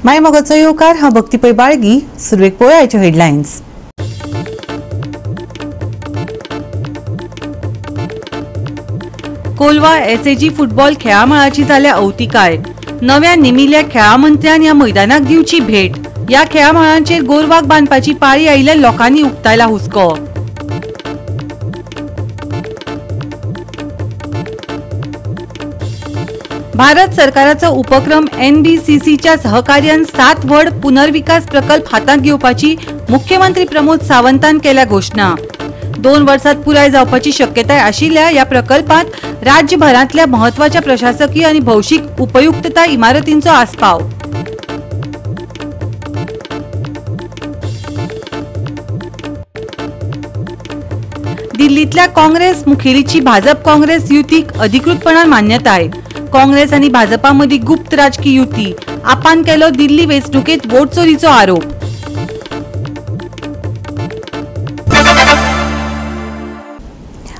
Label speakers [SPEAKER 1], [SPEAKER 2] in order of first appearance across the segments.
[SPEAKER 1] माय मोगाचो येवकार. हांव भक्ती पै बाळगी. सुरवेक पळोवया आयच्यो हेडलायन्स. कोलवा एसएजी फुटबॉल खेळा मळाची जाल्या अवतिकाय. नव्या नेमिल्ल्या खेळा मंत्र्यान ह्या मैदानाक दिवची भेट. ह्या खेळा मळांचेर गोरवाक बांदपाची पाळी आयिल्ल्या लोकांनी उक्तायला हुस्को. भारत सरकाराचो उपक्रम एनबीसीसीच्या सहकार्यान 7 व्हड पुनर्विकास प्रकल्प हातांत घेवपाची मुख्यमंत्री प्रमोद सावंतान केल्या घोशणा. 2 वर्सात पुराय जावपाची शक्यताय आशिल्ल्या ह्या प्रकल्पांत राज्यभरांतल्या म्हत्वाच्या प्रशासकीय आनी भौशीक उपयुक्तता इमारतींचो आस्पाव. दिल्लींतल्या काँग्रेस मुखेलीची भाजप काँग्रेस युतीक अधिकृतपणान मान्यताय. काँग्रेस आनी भाजपा मदीं गुप्त राजकी युती. आपान केलो दिल्ली वेंचणुकेंत वोट चोरीचो आरोप.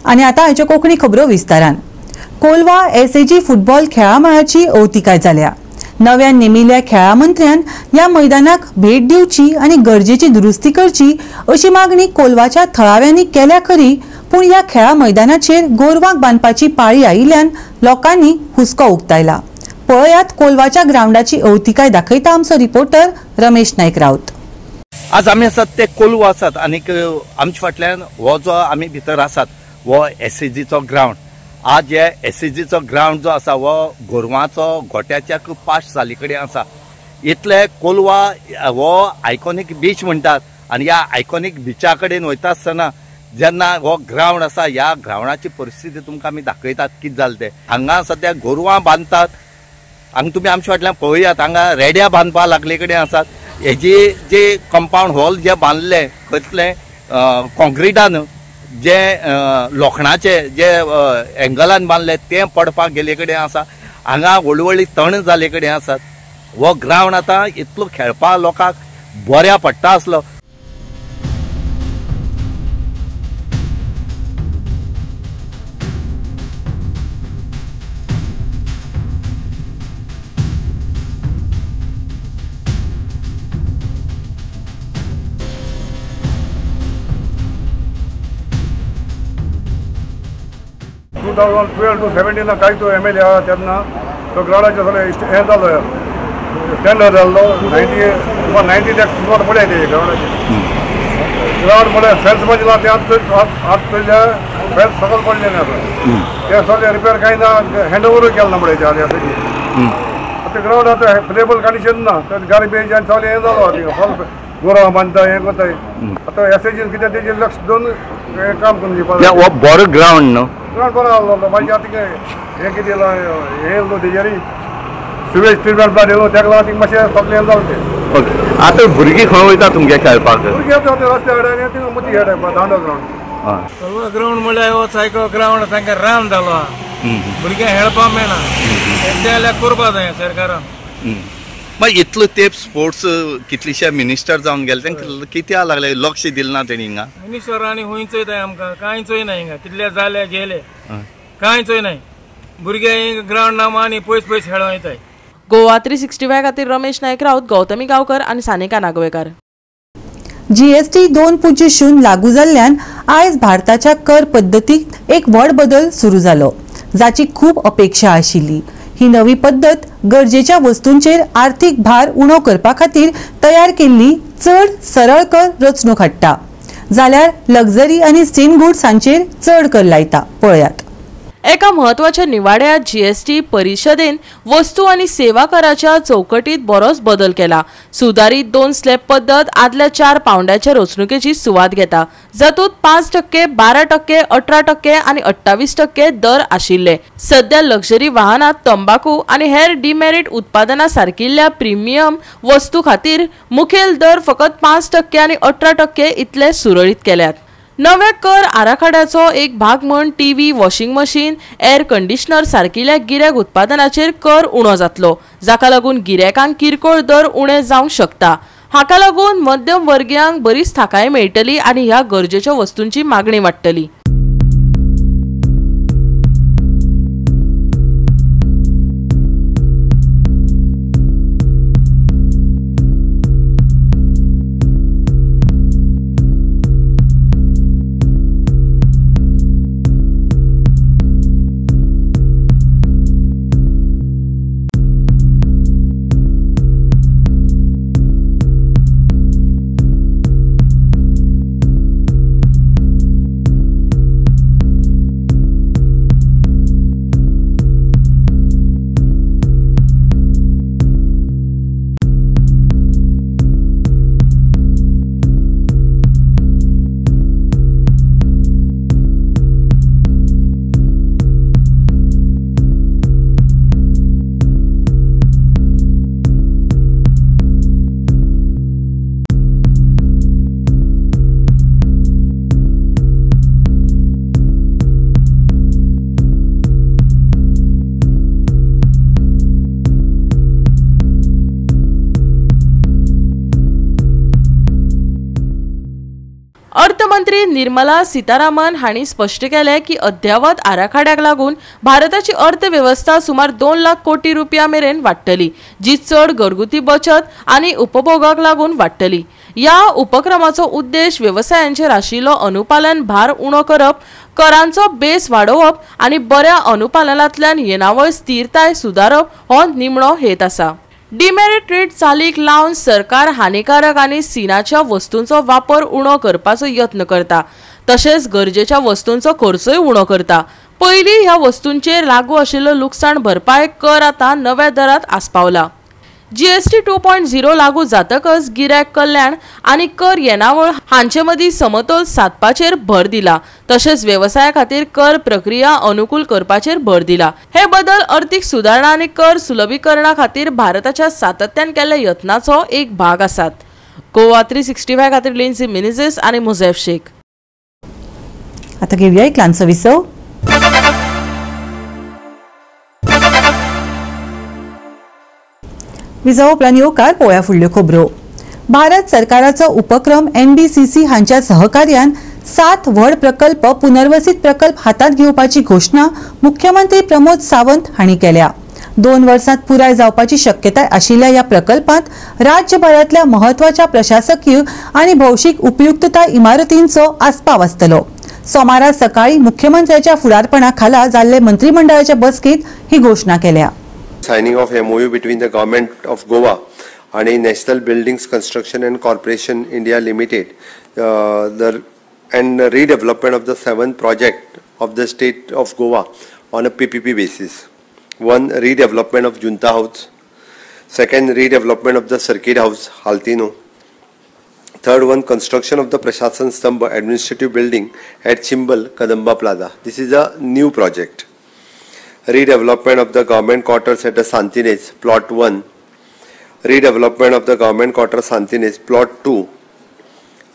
[SPEAKER 1] आनी आतां आयच्यो कोंकणी खबरो विस्तारान. कोलवा एसएजी फुटबॉल खेळा मळाची अवतिकाय जाल्या. नव्या नेमिल्ल्या खेळा मंत्र्यान ह्या मैदानाक भेट दिवची आनी गरजेची दुरुस्ती करची अशी मागणी कोलवाच्या थळाव्यांनी केल्या खरी, पूण ह्या खेळा मैदानाचेर गोरवाक बांदपाची पाळी आयिल्ल्यान लोकांनी हुस्को उक्तायला. पळयात कोलवाच्या ग्रावंडाची अवतिकाय दाखयता आमचो रिपोर्टर रमेश नायक राऊत.
[SPEAKER 2] आज आमी आसात ते कोलवा आसात आनीक आमच्या फाटल्यान हो जो आमी भितर आसात हो एसएजीचो ग्रावंड. आज हे एसएजीचो ग्रावंड जो आसा हो गोरवांचो गोट्याच्या 5 साली कडेन आसा. इतले कोलवा हो आयकॉनीक बीच म्हणटात आनी ह्या आयकॉनीक बिचा कडेन वयता आसतना जेन्ना हो ग्रावंड आसा ह्या ग्रावंडाची परिस्थिती तुमकां आमी दाखयतात कितें जालें तें. हांगा सद्या गोरवां बांदतात. हांगा तुमी आमच्या फाटल्यान पळयात, हांगा रेड्या बांदपाक लागले कडेन आसात. हेजी जे कंपावंड हॉल जे बांदले कसले कॉन्क्रिटान जे लोखणाचे जे एंगलान बांदले ते पडपाक गेले कडेन आसा. हांगा व्हडली व्हडली तण जाले कडेन आसात. हो ग्रावंड आतां इतलो खेळपाक लोकांक बऱ्या पडटा आसलो.
[SPEAKER 3] टू 2012 to 17 काय तो एम एल ए आहा तेन्ना तो ग्रावंडाचें सगळें हें जालो, टेंडर जाल्लो. 90 लॅक्स सुमार पडले ते ग्रावंडाचे. ग्रावंड म्हळ्यार फेन्स बाजला ते आत चोयल्या फेन्स सकयल पडले ना, ते सगळें रिपेर कांय ना, हँड ओवरूय केलें ना म्हणल्यार ते आसा. आतां ग्रावंड आतां प्लेबल कंडिशन ना, गार्बेज आनी सगळें हें जालो, गोरवां बांदता हें करता. आतां एसएजीन कितें तेजेर लक्ष दिवन हें काम करून दिवपाक
[SPEAKER 2] जाय. बरो ग्रावंड न्हू,
[SPEAKER 3] ग्रावंड बरो आहलो. मागीर आतां हें कितें येयलां हें येयलो तेजेर सिवेज ट्रिटमेंट प्लांट येयलो, तेका लागून थिंगा मातशें सगळें हें जालें तें.
[SPEAKER 2] ओके, आतां भुरगीं खंय वयता तुमगे खेळपाक?
[SPEAKER 3] भुरगीं आतां रस्त्या कडेन थिंगा मदीं खेळटा, दांडो ग्रावंड.
[SPEAKER 4] कोलवा ग्रावंड म्हणल्यार हो सारको ग्रावंड सामकें रान जालो आहा, भुरग्यांक खेळपाक मेळना. तें जाल्यार करपा जाय सरकारान.
[SPEAKER 2] मागीर इतलो तेंप स्पोर्ट्स कितलेशे मिनिस्टर जावन गेले तांकां कित्याक लागले लक्ष दिलें ना तेणी हिंगा?
[SPEAKER 4] मिनिस्टर आनी खंय चोयताय आमकां, कांय चोयना हिंगा, कितले जाले गेले कांय चोयनाय. भुरगे ग्रावंड ना आनी पयस पयस खेळों वयताय.
[SPEAKER 5] गोवा 365 खातीर रमेश नायक राऊत, गौतमी गांवकर आनी सानिका नागवेकर.
[SPEAKER 1] जीएसटी 2.0 लागू जाल्ल्यान आयज भारताच्या कर पद्दतीत एक व्हड बदल सुरू जालो, जाची खूब अपेक्षा आशिल्ली. ही नवी पद्दत गरजेच्या वस्तूंचेर आर्थिक भार उणो करपा खातीर तयार केल्ली चड सरळ कर रचणूक हाडटा, जाल्यार लक्झरी आनी सीन गुड्स हांचेर चड कर लायता. पळयात.
[SPEAKER 5] एका म्हत्वाच्या निवाड्यात जीएसटी परिशदेन वस्तू आनी सेवा कराच्या चौकटीत बरोच बदल केला. सुदारीत 2 स्लॅब पद्दत आदल्या 4 पावंड्याच्या रचणुकेची सुवात घेता, जातूंत 5%, 12%, 18% आनी 28% दर आशिल्ले. सध्या लक्झरी वाहनांत तंबाकू आनी हेर डिमेरीट उत्पादनां सारकिल्ल्या प्रिमियम वस्तू खातीर मुखेल दर फकत 5% आनी 18% इतले सुरळीत केल्यात. नव्या कर आराखड्याचो एक भाग म्हूण TV, washing machine, air conditioner सारकिल्या गिरायक उत्पादनाचेर कर उणो जातलो, जाका लागून गिरायकांक किरकोळ दर उणे जावंक शकता. हाका लागून मध्यम वर्गीयांक बरीच थाकाय मेळटली आनी ह्या गरजेच्या वस्तूंची मागणी वाडटली. अर्थमंत्री निर्मला सीतारामन हांणी स्पश्ट केलें की अद्यावत आराखड्याक लागून भारताची अर्थवेवस्था सुमार 2 लाख कोटी रुपया मेरेन वाडटली, जी चड घरगुती बचत आनी उपभोगाक लागून वाडटली. ह्या उपक्रमाचो उद्देश वेवसायांचेर आशिल्लो अनुपालन भार उणो करप, करांचो बेस वाडोवप आनी बऱ्या अनुपालनांतल्यान येणावळ स्थिरताय सुदारप हो निमणो हेत आसा. डिमेरीट रेट चालीक लावन सरकार हानिकारक आनी सिनाच्या वस्तूंचो वापर उणो करपाचो यत्न करता, तशेंच गरजेच्या वस्तूंचो खर्चूय उणो करता. पयलीं ह्या वस्तूंचेर लागू आशिल्लो लुकसाण भरपाय कर आतां नव्या दरांत आस्पावला. जीएसटी 2.0 लागू जातकच गिरायक कल्याण आनी कर येणावळ हांचे मदीं समतोल सादपाचेर भर दिला, तशेंच वेवसाया खातीर कर प्रक्रिया अनुकूल करपाचेर भर दिला. हे बदल अर्थीक सुदारणा आनी कर सुलभीकरणा खातीर भारताच्या सातत्यान केल्ल्या यत्नाचो एक भाग आसात. गोवा 365 खातीर लिन्सी मिनेझेस आनी मुझेफ शेख.
[SPEAKER 1] आता घेऊया एक ल्हानसो विसव. विजो उपरांत येवकार पळोवया फुडल्यो खबरो. भारत सरकाराचो उपक्रम एनबीसीसी हांच्या सहकार्यान 7 व्हड प्रकल्प पुनर्वसित प्रकल्प हातांत घेवपाची घोशणा मुख्यमंत्री प्रमोद सावंत हांणी केल्या. 2 वर्सांत पुराय जावपाची शक्यताय आशिल्ल्या ह्या प्रकल्पांत राज्यभरांतल्या म्हत्वाच्या प्रशासकीय आनी भौशीक उपयुक्तताय इमारतींचो आस्पाव आसतलो. सोमारा सकाळी मुख्यमंत्र्याच्या फुडारपणा खाला जाल्ले मंत्रिमंडळाच्या बसकेंत ही घोशणा केल्या.
[SPEAKER 6] Signing of MOU between the Government of Goa and National Buildings Construction and Corporation India Limited and redevelopment of the 7th project of the state of Goa on a PPP basis. 1, redevelopment of Junta House. 2nd, redevelopment of the Circuit House, Haltino. 3rd one, construction of the Prashasan Stambh administrative building at Chimbal, Kadamba Plaza. This is a new project. Redevelopment of the government quarters at the Santines, plot 1. Redevelopment of the government quarters Santines, plot 2.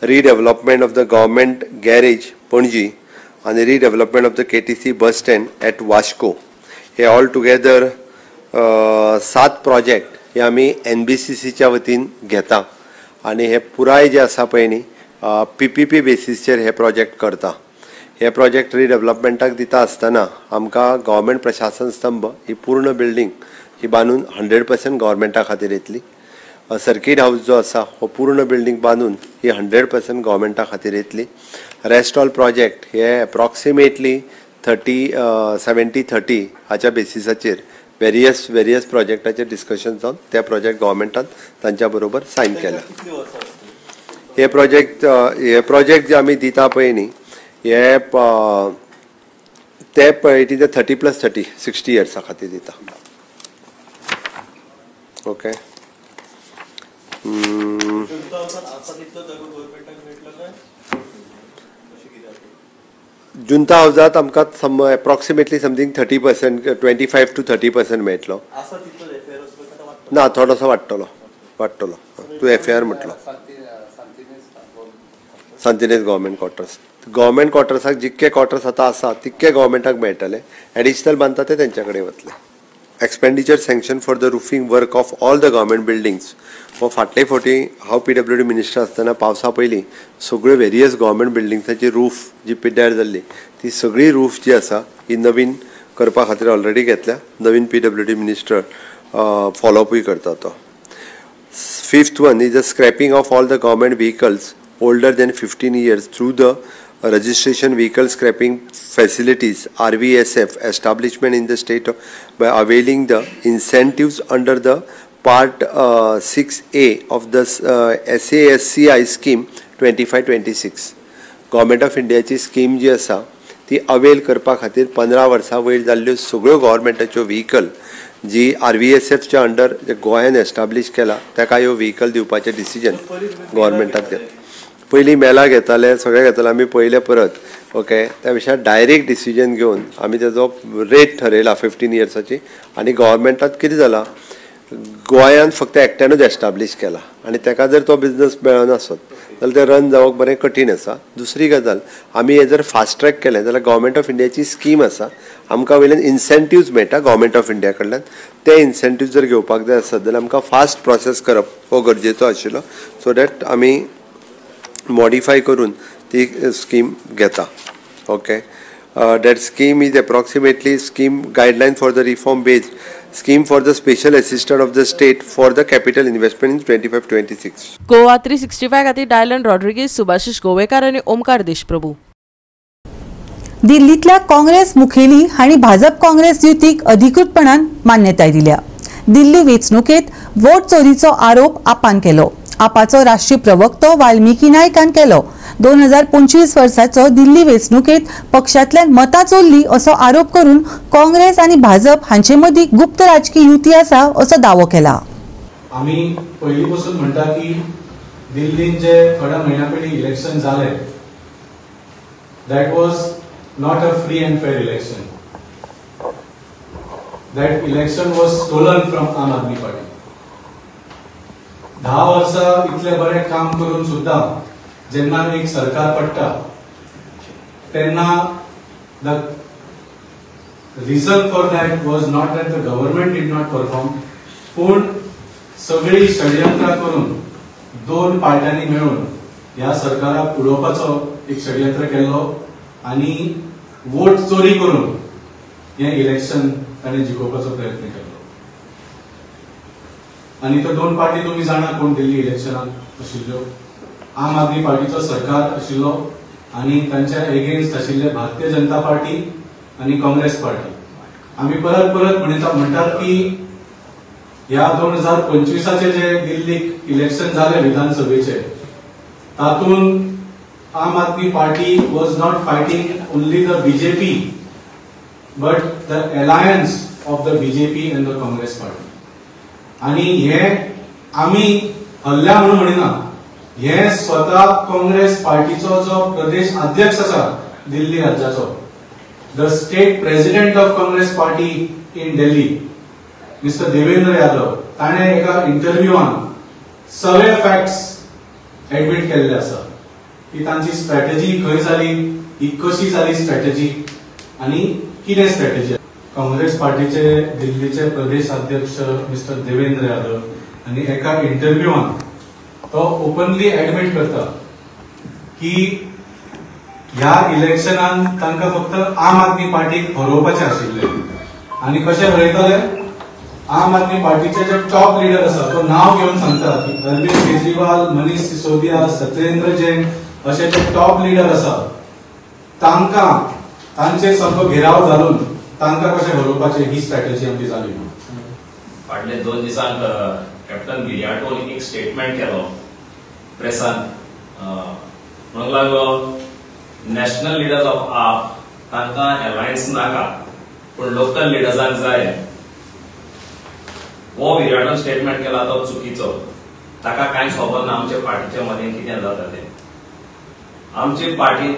[SPEAKER 6] Redevelopment of the government garage, Panaji, and the redevelopment of the KTC bus stand at Vasco. Hey all together 7 project हे आमी एनबीसीसीच्या वतीन घेता आनी हे पुराय जे आसा पळय न्ही पीपीपी बेसीसचेर हे प्रोजेक्ट करता. हे प्रोजेक्ट रिडेव्हलपमेंटाक दिता आसतना आमकां गव्हर्मेंट प्रशासन स्तंभ ही पूर्ण बिल्डींग ही बांदून 100% गव्हर्मेंटा खातीर येतली. सर्कीट हावस जो आसा हो पूर्ण बिल्डींग बांदून ही 100% गव्हर्मेंटा खातीर येतली. रेस्ट ऑल प्रोजेक्ट हे एप्रॉक्सिमेटली 70-30 हाच्या बेसिसाचेर वेरियस प्रोजेक्टाचेर डिस्कशन जावन ते प्रोजेक्ट गव्हर्मेंटान तांच्या बरोबर सायन केला. हे प्रोजेक्ट जे आमी दिता पळय न्ही हे ते it is a 30 + 30 60 इयर्सा खातीर दिता. ओके. जुंता हावजात आमकां एप्रॉक्सिमेटली समथींग 30%, 25 to 30% मेळटलो. ना, थोडोसो वाडटलो. तूं एफआर म्हटलो. सांतिनेज गव्हर्मेंट क्वॉर्टर्स. गव्हर्मेंट क्वॉर्टर्साक जितके क्वॉर्टर्स आतां आसा तितके गव्हर्मेंटाक मेळटले. एडिशनल बांदता ते तेंच्या कडेन वतले. Expenditure sanction for the roofing work of all the government buildings. हो फाटले फावटी हांव पीडब्ल्यूडी मिनिस्टर आसतना पावसा पयलीं सगळ्यो वेरियस गव्हर्मेंट बिल्डिंग्साची रूफ जी पिड्ड्यार जाल्ली ती सगळी रूफ जी आसा ही नवीन करपा खातीर ऑलरेडी घेतल्या. नवीन पीडब्ल्यूडी मिनिस्टर फॉलोअपूय करता तो. 5th one is the scrapping of all the government vehicles older than 15 years through the registration vehicle scrapping facilities RVSF establishment in the state by availing the incentives under the part 6A of the SASCI scheme 25-26. Government of Indiaची scheme जी आसा ती avail करपा खातीर 15 वर्सां वयर जाल्ल्यो सगळ्यो गव्हर्मेंटाच्यो vehicle जी आरव्हीएसएफच्या अंडर जे गोंयान एस्टाब्लीश केला ताका ह्यो व्हिकल दिवपाचें डिसिजन गव्हर्मेंटाक घेतलें. पयलीं मेला घेताले, सगळें घेताले, आमी पयले परत ओके त्या पेक्षा डायरेक्ट डिसिजन घेवन आमी तेजो रेट ठरयला 15 इयर्साची. आनी गव्हर्मेंटात कितें जालां, गोंयान फक्त एकट्यानूच एस्टाब्लीश केला आनी ताका जर तो बिजनस मेळनासत जाल्यार तें रन जावप बरें कठीण आसा. दुसरी गजाल, आमी हें जर फास्ट ट्रॅक केलें जाल्यार गव्हर्मेंट ऑफ इंडियाची स्कीम आसा, आमकां वयल्यान इन्सेंटिव्ज मेळटा गव्हर्मेंट ऑफ इंडिया कडल्यान. ते इन्सेंटिव्ज जर घेवपाक जाय आसत जाल्यार आमकां फास्ट प्रोसेस करप हो गरजेचो आशिल्लो, सो that आमी मॉडिफाय करून ती स्कीम घेता. Okay, that scheme is approximately scheme guideline for the reform based scheme for the special assistant of the state for the capital investment in 25-26.
[SPEAKER 5] Goa 365 खातीर Dylan Rodrigues, Subhashish Govekar आनी ओमकार देशप्रभू.
[SPEAKER 1] दिल्लींतल्या काँग्रेस मुखेली हांणी भाजप काँग्रेस युतीक अधिकृतपणान मान्यताय दिल्या. दिल्ली वेंचणुकेत वोट चोरीचो आरोप आपान केलो. आपाचो राष्ट्रीय प्रवक्तो वाल्मिकी नायकान केलो. 2025 वर्साचो दिल्ली वेंचणुकेत पक्षांतल्यान मतां चोरली असो आरोप करून काँग्रेस आनी भाजप हांचे मदीं गुप्त राजकी युती आसा असो दावो केला.
[SPEAKER 7] आमी पयलीं पासून म्हणटा की दिल्लीन जे थोड्या म्हयन्या पयलीं इलेक्शन जालें, that was not a free and fair election. That election was stolen from Aam Aadmi Party. 10 वर्सां इतलें बरें काम करून सुद्दां जेन्ना एक सरकार पडटा तेन्ना the reason for that was not that the government did not perform, पूण सगळीं षडयंत्रां करून दोन पार्ट्यांनी मेळून ह्या सरकाराक उडोवपाचो एक षडयंत्र केल्लो आनी वोट चोरी करून हें इलेक्शन ताणें जिखोवपाचो प्रयत्न केलो. आनी त्यो दोन पार्टी तुमी जाणा कोण दिल्ली इलेक्शनाक आशिल्ल्यो, आम आदमी पार्टीचो सरकार आशिल्लो आनी तांच्या एगेन्स्ट आशिल्ले भारतीय जनता पार्टी आनी काँग्रेस पार्टी. आमी परत परत म्हणटात की ह्या 2025 जे दिल्लीक इलेक्शन जालें विधानसभेचे, तातूंत Aam Aadmi Party was not fighting only the BJP but the alliance of the BJP and the Congress Party. आनी हे आमी हल्ल्या म्हणून म्हणिना, हे स्वता काँग्रेस पार्टीचो जो प्रदेश अध्यक्ष आसा दिल्ली राज्याचो, the state president of Congress Party in Delhi mister Devendra Yadav, ताणें एका इंटरव्यूआन सगळे फॅक्ट्स एडमीट केल्ले आसा की तांची स्ट्रॅटेजी खंय जाली, ही कशी जाली स्ट्रॅटेजी आनी कितें स्ट्रॅटेजी. काँग्रेस पार्टीचे दिल्लीचे प्रदेश अध्यक्ष मिस्टर देवेंद्र यादव आनी एका इंटरव्यूआन तो ओपनली एडमीट करता की ह्या इलेक्शनान तांकां फक्त आम आदमी पार्टीक हरोवपाचें आशिल्लें. आनी कशें हरयतले, आम आदमी पार्टीचे जे टॉप लिडर आसा तो नांव घेवन सांगता की अरविंद केजरीवाल, मनीष सिसोदिया, सत्येंद्र जैन अशे जे टॉप लिडर आसा तांकां तांचे सामको घेराव घालून तांकां कशें हरोवपाचें ही स्ट्रॅटेजी आमची जाली.
[SPEAKER 8] फाटले 2 दिसांक कॅप्टन विरियाटोन एक स्टेटमेंट केलो प्रेसान, म्हणूंक लागलो नॅशनल लिडर्स ऑफ आप तांकां अलायन्स नाका पूण लोकल लिडर्सांक जाय. हो विरियाटोन स्टेटमेंट केला तो चुकीचो, ताका कांयच खबर ना आमचे पार्टीच्या मदीं कितें जाता तें. आमची party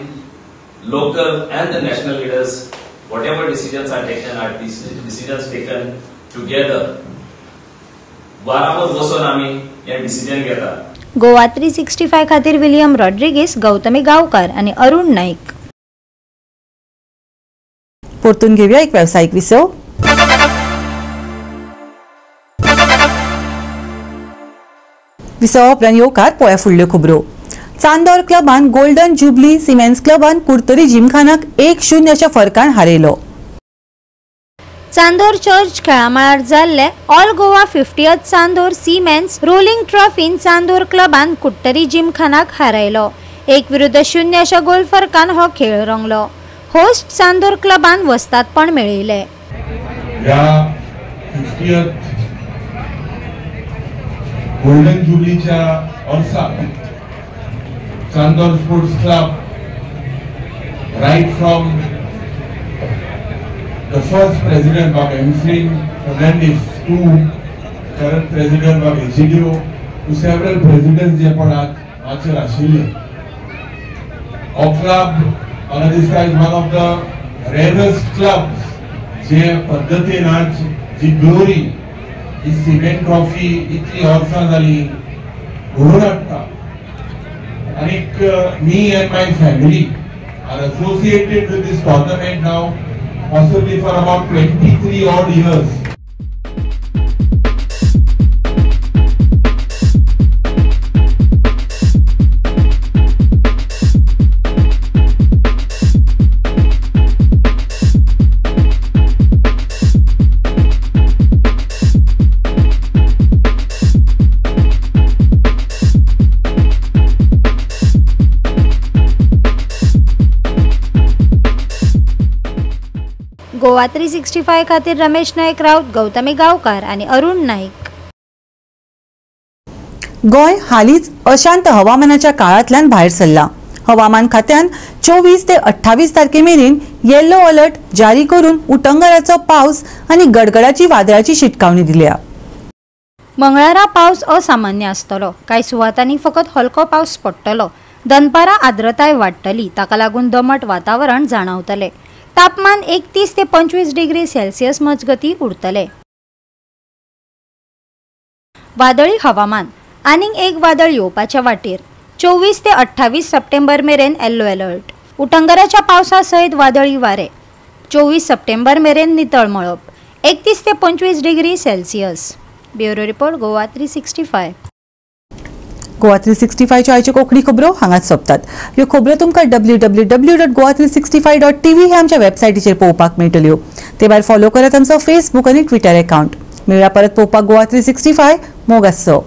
[SPEAKER 8] local and the national leaders, whatever decisions are taken are decisions taken together. बराबर बसून आमी हें डिसिजन घेता.
[SPEAKER 9] गोवा 365 खातीर विलियम रॉड्रिगीस, गौतमी गांवकार आनी अरुण नाईक.
[SPEAKER 1] परतून घेऊया एक व्यावसायिक विसव. विसवा उपरांत येवकार पळया फुडल्यो खबरो. चांदोर क्लबान गोल्डन जुबली सिमेन्स क्लबान कुडतरी जिमखानाक 1-0 अशा फरकान हारयलो.
[SPEAKER 9] चांदोर चर्च खेळामळार जाल्ले all Goa 50th Chandor seamen's rowing ट्रॉफीन Chandor क्लबान Curtorim जिमखानाक हारयलो. 1-0 अशा गोल फरकान हो खेळ रंगलो. होस्ट चांदोर क्लबान वस्तादपण मेळयले.
[SPEAKER 10] ह्या 50th golden जुबलीच्या वर्साक Chandor sports club right from the first president Bob Emsling Fernandes to current president Bob Egidio to several presidents जे पण आज माचयेर आशिल्ले. हो क्लब म्हाका दिसता is one of the rarest clubs जे पद्दतीन आज जी ग्लोरी ही सिमेंट ट्रॉफी इतली वर्सां जाली घडोवन हाडटा. आनीक me and my family are associated with this tournament now possibly for about 23 odd years.
[SPEAKER 9] Goa 365 खातीर रमेश नायक राऊत, गौतमी गांवकार आनी अरुण नाईक.
[SPEAKER 1] गोंय हालींच अशांत हवामानाच्या काळांतल्यान भायर सरला. हवामान खात्यान 24 ते 28 तारखे मेरेन येलो अलर्ट जारी करून उटंगराचो पावस आनी गडगडाची वादळाची शिटकावणी दिल्या.
[SPEAKER 9] मंगळारा पावस असामान्य आसतलो. कांय सुवातांनी फकत हलको पावस पडटलो. दनपारां आर्द्रताय वाडटली, ताका लागून दमट वातावरण जाणवतले. तापमान 31 ते 25 डिग्री सेल्सियस मजगती उरतले. वादळी हवामान. आनीक एक वादळ येवपाच्या वाटेर. 24 ते 28 सप्टेंबर मेरेन येल्लो अलर्ट. उटंगराच्या पावसा सयत वादळी वारे. 24 सप्टेंबर मेरेन नितळ मळब. 31 ते 25 degree Celsius. Bureau report, Goa 365.
[SPEAKER 1] Goa 365च्यो आयच्यो कोंकणी खबरो हांगाच सोंपतात. ह्यो खबरो तुमकां www.goa365.tv ह्या आमच्या वेबसायटीचेर पळोवपाक मेळटल्यो. ते भायर फॉलो करात आमचो फेसबूक आनी ट्विटर अकावंट. मेळया परत पळोवपाक गोवा 365. मोग आसचो.